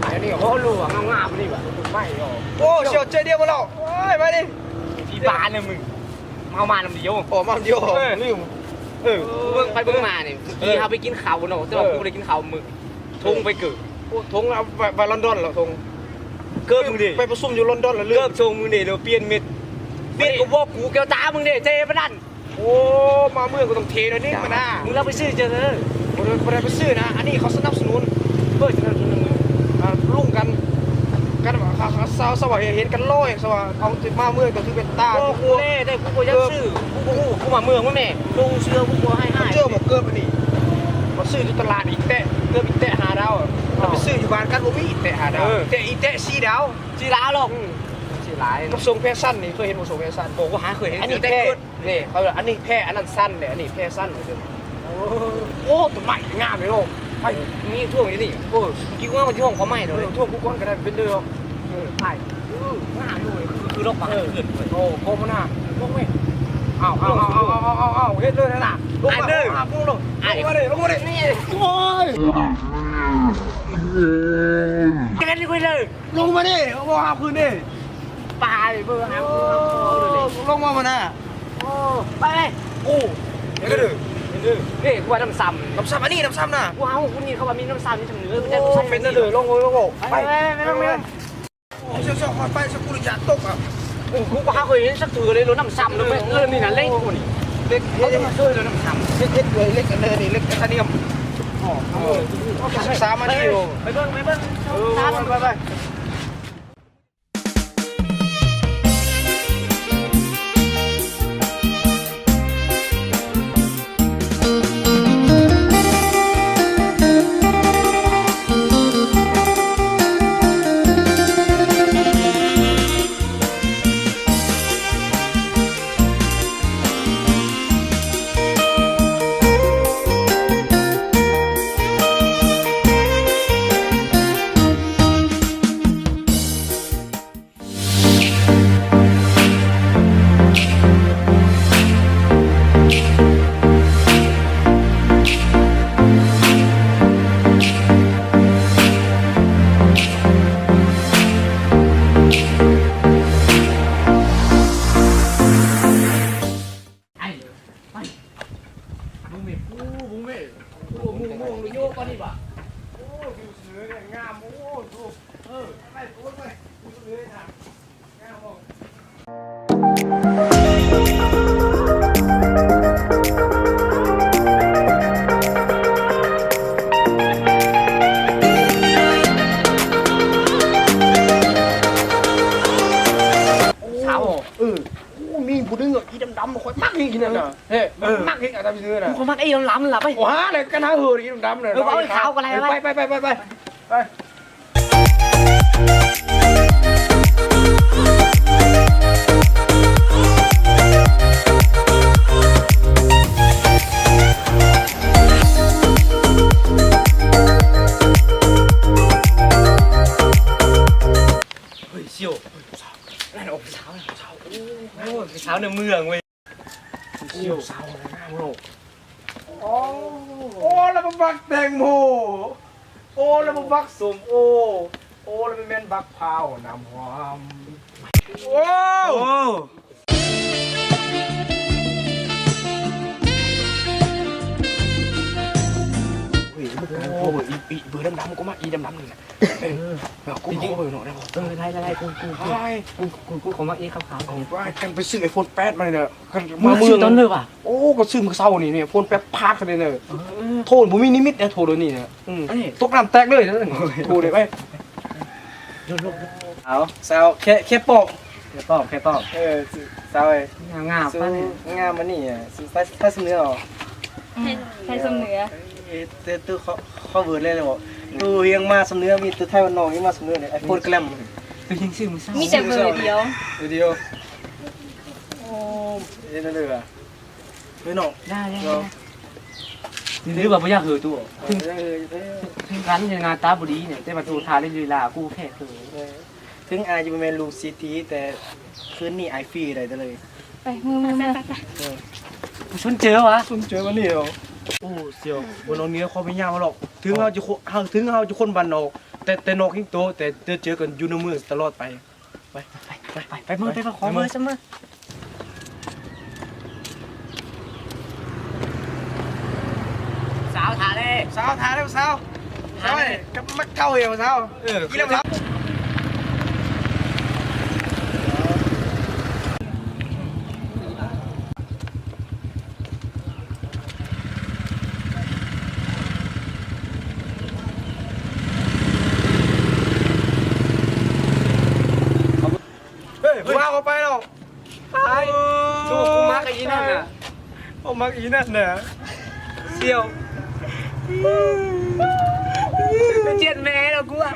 ອັນນີ້ໂຫ ຫຼວງງາມໆ ນີ້ຫວາ ໄມ້ ໂອ້ ໂອ້ ສຽວເຈີດຽວໝົດແລ້ວ ໂອ້ຍ ມາດິ ທີ່ບ້ານນະມຶງ ເຮົາມານຳດຽວ ໂອ້ ມານຳດຽວ ເອີ ລືມ ເອີ ເບິ່ງໄປເບິ່ງມານີ້ ເອີ ກີ້ເຮົາໄປກິນເຂົ້າເນາະ ແຕ່ວ່າ ເອີ ກູບໍ່ໄດ້ກິນເຂົ້າມື້ ຖົງໄປເກີບ ໂອ້ ຖົງລະໄປ ໄປລອນດອນລະ ຖົງ ເກີບມຶງເດ ໄປປະຊຸມຢູ່ລອນດອນລະ ເກີບຊົງມຶງເດ ລະປ່ຽນເມັດ ປ່ຽນກໍບອກກູ ແກ້ວຕາມຶງເດ ເຈປານນັ້ນ. ໂອ້ ມາເມືອງກໍຕ້ອງເທໜ້ອຍໜຶ່ງ ບາດໜ້າ ມຶງລະໄປຊື້ເຈີເດີ ບໍ່ໄດ້ ບໍ່ໄດ້ໄປຊື້ນະ ອັນນີ້ເຂົາສະໜັບສະໜູນ ເອີ ສະໜັບສະໜູນ ອ່າ ລຸງກັນ ກັນວ່າ ເຂົາ ເຂົາ ເຂົາວ່າເຫັນກັນຫຼໍ່ຫຍັງ ເຂົາວ່າເອົາມາເມືອງກໍຄືເປັນຕາ ໂອ້ ກູແລໄດ້ ກູບໍ່ຢາກຊື້ ກູບໍ່ຮູ້ ກູມາເມືອງ ແມ່ ລົງເຊື່ອກູບໍ່ໃຫ້ ຫາຍ ເຈີໝົດເກີບອັນນີ້ ມາຊື້ຢູ່ຕະຫຼາດອີກແຕະ ເກີບອີກແຕະຫ້າດາວ ແລ້ວໄປຊື້ຢູ່ບ້ານກັນບໍ່ມີອີກແຕະຫ້າດາວ ເອີ ແຕະອີກແຕະສີ່ດາວ ສີ່ດາວຫຼອກ ອືມ ຊິຫຼາຍ ນຳຊົງແຟຊັນນີ້ ເຄີຍເຫັນບໍ່ຊົງແຟຊັນ ບໍ່ ຫາເຄີຍເຫັນ ອັນນີ້ແພ ນີ້ ເຂົາ ອັນນີ້ແພອັນນັ້ນສັ້ນເດ້ ອັນນີ້ແພສັ້ນເດີ ໂອ້ ໂອ້ ຕົ້ນໄມ້ງາມເດເນາະ ໄປ ມີຊ່ວງຢູ່ນີ້ ໂອ້ ກິນວ່າມັນຊ່ວງຄວາມໄມ້ເນາະ ເອີ ຊ່ວງກຸກອນກໍໄດ້ເປັນເດີ ເອີ ໄປ ເອີ ງາມຢູ່ ຄື ຄືລອກປາກ ເອີ ເກີນ ໂອ້ ໂຄມນາ ລົງເວີຍ ເອົາ ເອົາ ເຮັດເລີຍນະ ລົງມາ ລົງມາ ລົງມາເດີ ລົງມາເດີ ນີ້ ໂອ້ຍ ເກັບໄວ້ເລີຍ ລົງມານີ້ ເອົາບໍ່ຫາຄືນນີ້ ປາເບີຫາ ໂອ້ ລົງມາບໍ່ນະ ໂອ້ ໄປ ໄປ ໂອ້ ເຮັດເດີ ເຮັດເດີ ເອີ ເອີ ເອີ ເອີ ເອີ ເອີ ເອີ ເອີ ເອີ ເອີ ເອີ ເອີ ເອີ ເອີ ເປັນເດີ ລົງ ລົງ ລົງ ໄປ ໄປ ໄປ ໄປ ໄປ ໄປ ໂອ້ ເຈົ້າ ເຈົ້າ ຂ້ອຍໄປ ສັກກູລະຢາຕົກອ່ະ ໂອ້ ກູກໍຫາເຄີຍເຫັນສັກເທື່ອເລີຍ ລົດນ້ຳຊ້ຳ ເອີ ເລີຍໄປ ເອີ ນີ້ນະ ເຫຼັກ ໂອ້ ນີ້ ເຫຼັກ ເຂົາຈະມາຊ່ວຍລົດນ້ຳຊ້ຳ ເຮັດ ເຮັດເລີຍ ເຫຼັກອັນເດີນີ້ ເຫຼັກໄທເທນຽມ ອໍ ເອີ ເອີ ເອີ ເອີ ສຶກສາມາດີຢູ່ ໄປເບິ່ງ ໄປເບິ່ງ ເອີ ໄປ ໄປ ໄປ ໄປ. ໄປ ໄປ ເບິ່ງແມ່ ໂອ້ ເບິ່ງແມ່ ໂອ້ ໂອ້ ໂອ້ ໂອ້ ໂອ້ ໂຍກກ່ອນນີ້ຫວາ ໂອ້ ວິວສວຍງາມ ໂອ້ ໂອ້ ເອີ ໄປ ໂອ້ ໄປ ວິວສວຍງາມ ງາມບໍ່ ສາວ ເອີ ໂອ້ ມີຜູ້ໜຶ່ງອີດຳໆ ຂ້ອຍມັກອີກນັ້ນນະ ເອີ ມັກອີກ ອາຈານ ເອີ ຂ້ອຍມັກອີດຳໆ ລະ ໄປ ໂອ້ ຫາແລ້ວກັນ ຫາເຫີອີດຳໆ ເອີ ເອົາໄອ້ຂາວກໍໄດ້ ໄປ ໄປ ໄປ ໄປ ໄປ ເຮີ້ຍ ສ່ຽວ ນັ້ນອອກຜູ້ສາວ ຜູ້ສາວ ຜູ້ສາວ ໂອ້ ເມືອງເວີຍ. ໂອ້ ສາວງາມເນາະ. ໂອ້ ໂອ້ ລະບໍ່ມັກແຕງໂມ ໂອ້ ລະບໍ່ມັກສົ້ມໂອ ໂອ້ ລະບໍ່ແມ່ນບັກພ້າວນ້ຳຫອມ. ໂອ້ ໂອ້ ໂອ້ຍ ອີ ອີເບີດຳໆ ກູມັກອີດຳໆນີ້ນະ. ເອີ ເອີ ກູຂໍເບີເນາະ ເອີ ໄລ່ໆ ກູ ກູ ກູ ກູ ກູຂໍມັກອີຂາວໆ. ເອົາ ໄປກັນໄປຊື້ໄອໂຟນແປດມານີ້ເດີ ມາເມືອງຕອນເດີວ່າ. ໂອ້ ກໍຊື້ມື້ເຊົ້ານີ້ ໂຟນແປດພາດເລີຍເດີ. ເອີ ໂທບໍ່ມີນິມິດເດ້ ໂທດຽວນີ້ນະ. ອືມ ຕົກນ້ຳແຕກເລີຍ ໂທເດ້. ໄປ ເອົາ ສາວ ແຄ່ ແຄ່ປອກ ແຄ່ປອກ ແຄ່ປອກ. ເອີ ສາວເອີຍ ງາມປານນີ້ ງາມປານນີ້ ໃສ່ ໃສ່ສຳເໜືອເອົາ. ໃສ່ສຳເໜືອ. ເອີ ແຕ່ໂຕ cover ເລີຍບໍ່? ໂຕຮຽງມາສຳເໜືອ ມີແຕ່ໄທບ້ານນອກ ຮຽງມາສຳເໜືອເລີຍ. ໄອໂຟນແກລມ ໂຕຮຽງຊື້ມື້ເຊົ້າ ມີແຕ່ເບີດຽວ ເບີດຽວ. ໂອ້ ເຮັດແນວໃດວະ? ເອີເນາະ ໄດ້ໆ ເນາະ. ຫຼືວ່າບໍ່ຢາກເຫີໂຕ ເອີ ເຖິງ ເອີ ເອີ ເຖິງກັນ ເຮັດງານຕາບໍ່ດີນີ້ ແຕ່ວ່າໂຕຖ້າໄດ້ລີລາ ກູແພ້ເຂີ. ເອີ ເຖິງອາຍຈະບໍ່ແມ່ນລູກເສດຖີ ແຕ່ຄືນນີ້ອາຍຟຣີໄດ້ເລີຍ. ໄປ ເມືອ ເມືອ ເມືອ. ເອີ ສົນເຈີວະ ສົນເຈີວະນີ້ເນາະ. ໂອ້ ສຽວ ບໍ່ນ້ອງເໜືອຄວາມພະຍາຍາມເຮົາດອກ. ເຖິງເຮົາຈະຄົນ ເຮົາ ເຖິງເຮົາຈະຄົນບ້ານນອກ ແຕ່ ແຕ່ນອກຮຽງໂຕ ແຕ່ ແຕ່ເຈີກັນຢູ່ໃນເມືອງຕະຫຼອດໄປ. ໄປ ໄປ ໄປ ໄປ ໄປເມືອ ໄປ ໄປ ຂໍເບີຊະເມີ. ສາວ ຖ້າເດ້ ສາວ ຖ້າເດ້ ສາວ ສາວເອີຍ ກັບມັກເກົ່າເອີຍ ສາວ. ເອີ ກິນແລ້ວເຮົາ ເຮີ້ຍ ຜູ້ບ່າວເຂົ້າໄປແລ້ວ. ໄປ ໂອ້ ໂທ ກູມັກອີ່ນັ້ນນະ ກູມັກອີ່ນັ້ນນະ ສ່ຽວ. ໄປຈຽນແມ່ແລ້ວກູອະ.